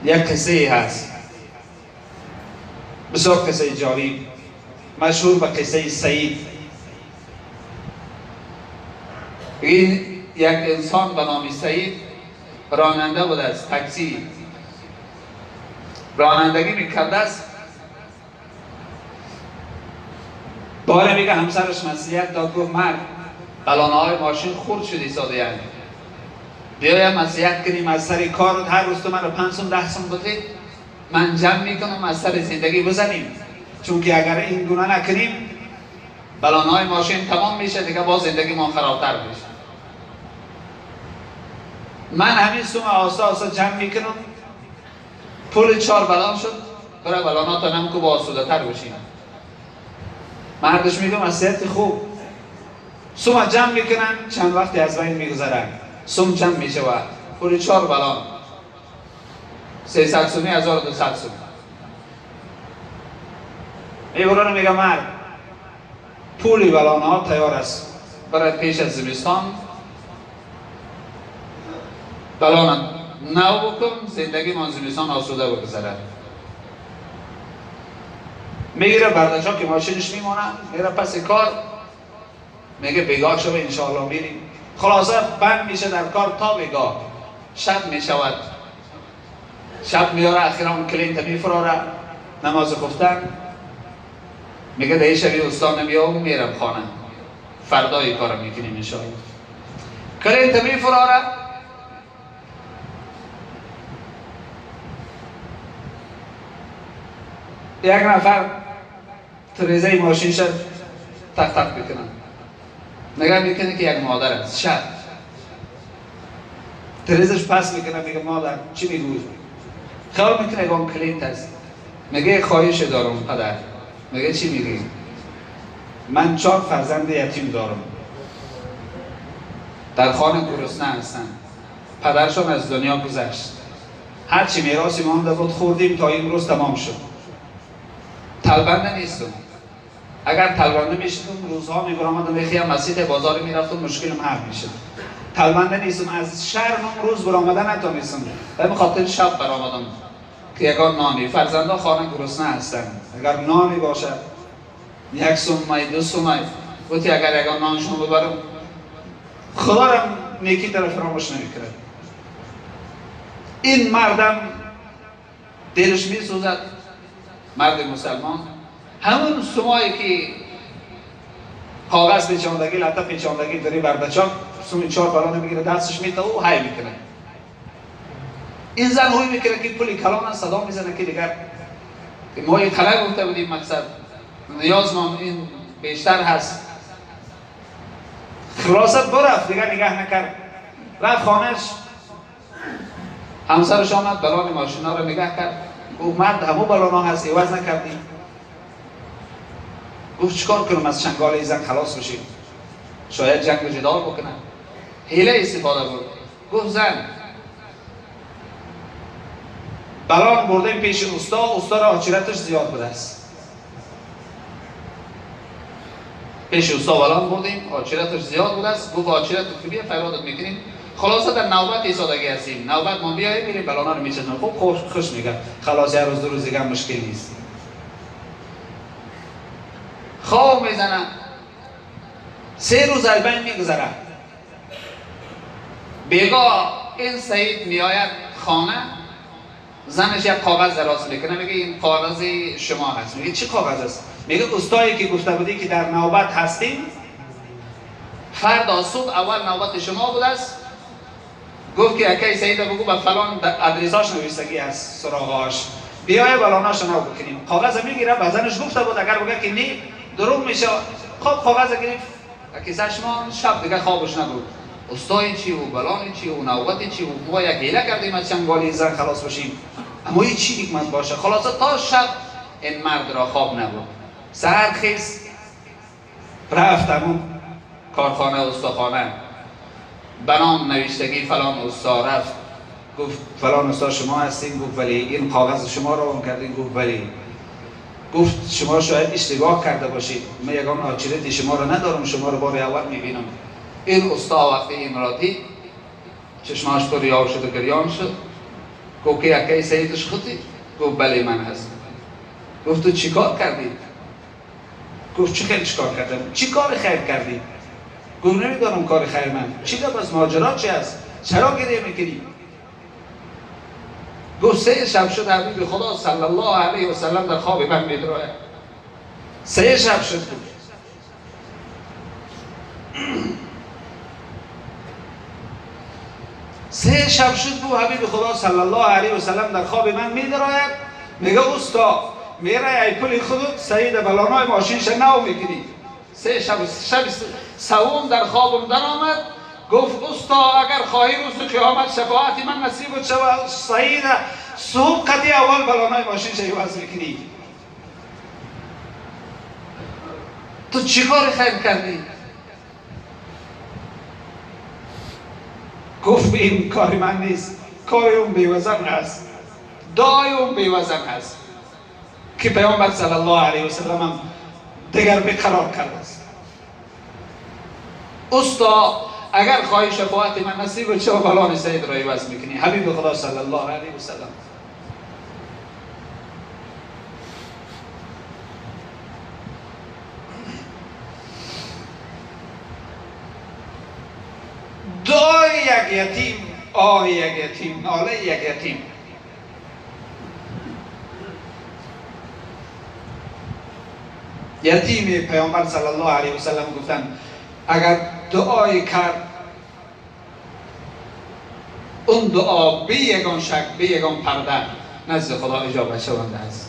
یک قصه هست، بسیار قصه جالب، مشهور به قصه سعید. این یک انسان به نام سعید راننده بود است، تاکسی رانندگی میکرده است. باره میگه همسرش مسیحیت داد، گفت مرد بلانه های ماشین خورد شدی ساده، یعنی بیایم مسیحیت کنیم از سر کار، هر روز تو من رو 5 سوم 10 سوم بده، من جمع میکنم از سر زندگی بزنیم، چون که اگر این گونه نکنیم بلانه های ماشین تمام میشه، دیگه باز زندگی ما خرابتر میشه. من همین سوم آسا آسا جمع میکنم، پول 4 بلان شد، برای بلانات هم که با آسوده تر بشیم. مردش میگه مسیحیت خوب، سوم جمع میکنن، چند وقتی از بین میگذرن، سوم جمع میشه و پول 4 بلان 300 سومی 1200 سوم. میبرن میگه مرد پولی بلان ها تیار است برای پیش از زمستان بلان نو بکن، زندگی ما زمستان آسوده بگذره. میگیره برداشت که ماشینش میمونه، میره پس کار، میگه بگاه شو انشاءالله میریم. خلاصه بند میشه در کار تا بگاه، شب میشود، شب میاره اخیرا اون client میفراره نماز خفتن، میگه ده شبی استان نمیام میرم خانه، فردای کارم میکنیم انشاءالله. client میفراره، یک نفر تریزه ماشین شد تق تق میکنن، نگاه میکنه که یک مادر است، شب تریزش پس میکنه، میگه مادر چی میگوی؟ خیال میکنه یکم client است، میگه خواهش دارم پدر. میگه چی میگی؟ من 4 فرزند یتیم دارم، در خانه گرسنه هستن، پدرشان از دنیا گذشت، هرچی میراثی مانده بود خوردیم تا امروز تمام شد، تلبنده نیستم، اگر تلبنده میشدم روزها میبرآمدم یکی هم مسجد بازار میرفتم مشکلم حل میشد، تلبنده نیستم، از شرم روز برآمدن نتونستم، به خاطر شب برآمدم که یگان نانی، فرزندا خانه گرسنه هستند، اگر نانی باشد 1 سومای 2 سومای گفتی اگر یگان نانشون ببرم خدا را نیکی طرف فراموش نمیکرد. این مردم دلش میسوزد، مرد مسلمان، همون سومایی که کاغذ پیچاندگی لطه پیچاندگی داری بردچان سومی 4 بلانه میگیره دستش میته و های میکنه. این زن هوی میکنه که پولی کلان صدا میزنه که دیگر ما یه خلق گفته بودیم مقصد نیاز ما این بیشتر هست. خلاصت برفت دیگر نگاه نکرد، رفت خانهش، همسرش آمد بلان ماشینا رو نگاه کرد، گفت مرد همو بلان ها هست عوض نکردی. گفت چیکار کنم از چنگال این زن خلاص بشیم، شاید جنگ و جدال بکنم. حیله استفاده بود، گفت زن بلان بردیم پیش استا، استا را آچیرتش زیاد بوده است، پیش استا بلان بردیم آچیرتش زیاد بوده است، گفت آچیرت که بیا فریادت میکنیم. خلاصه در نوبت ایستادگی هستیم، نوبت ما بیاییم میریم بلانا رو میچسبیم. خب خوش میگم خلاص یه روز 2 روز دیگه مشکل نیست. خواب میزنه، 3 روز از بین میگذره. بیگاه این سعید میآید خانه، زنش یک کاغذ دراز میکنه، میگه این کاغذ شما هست. میگه چی کاغذ است؟ میگه استایی که گفته بودی که در نوبت هستیم، فردا صبح اول نوبت شما بوده است. گفت که اکی سعید بگو به فلان ادرساش نوشتگی از سراغاش، بیای بلاناش نو بکنیم. کاغذ میگیره، به زنش گفته بود اگر بگه که نی دروغ میشه. خب کاغذ گرفت کیسه شما، شب دیگه خوابش نبود. استای چی و بلان چی و نوبت چی و ما یک حیله کردیم از چنگالی زن خلاص بشیم، اما هیچ چی حکمت باشه. خلاصه تا شب این مرد را خواب نبود. سحر خیز رفت همون کارخانه استاخانه، بنام نوشتگی فلان استا رفت، گفت فلان استا شما هستین؟ گفت ولی. این کاغذ شما رو اون کردین؟ گفت ولی. گفت شما شاید اشتباه کرده باشید، من یگان آچیرتی شما رو ندارم، شما رو بار اول میبینم. این استا وقتی این را دید چشماش پر یاو شد و گریان شد، گفت که یکی سیدش خودی؟ گفت بله من هستم. گفت تو چیکار کردی؟ گفت چی خیلی چیکار کردم؟ چی کار خیر کردی؟ گفت نمیدانم کار خیر من چی گفت، از ماجرا چی است؟ چرا گریه میکنی؟ گفت 3 شب شد حبیب خدا صلی الله علیه و سلم در خواب من میدراید. 3 شب شد. 3 شب شد بود حبیب خدا صلی الله علیه و سلم در خواب من میدراید. میگه استا میره ای پول خودت سید بلانای ماشینش نو میکنی. 3 شب، شب سوم در خوابم در آمد، گفت استا اگر خواهی روز قیامت شفاعت من نصیب شود، سید صبح قدی اول بلانای ماشینش عوض میکنی. تو چیکار خیر کردی؟ گفت این کار من نیست، کار اون بیوزن هست، دعای اون بیوزن هست که پیامبر صلی الله علیه و سلم هم دیگر بیقرار کرده است. استا اگر خواهی شفاعت من نصیب چه بلان سید را عوض میکنی. حبیب خدا صلی الله علیه و سلم. دعای یک یتیم، آه یک یتیم، ناله یک یتیم. یتیم پیامبر صلی الله علیه و سلم گفتن اگر دعای کرد، اون دعا بی یگان شک، بی یگان پرده نزد خدا اجابت شونده است.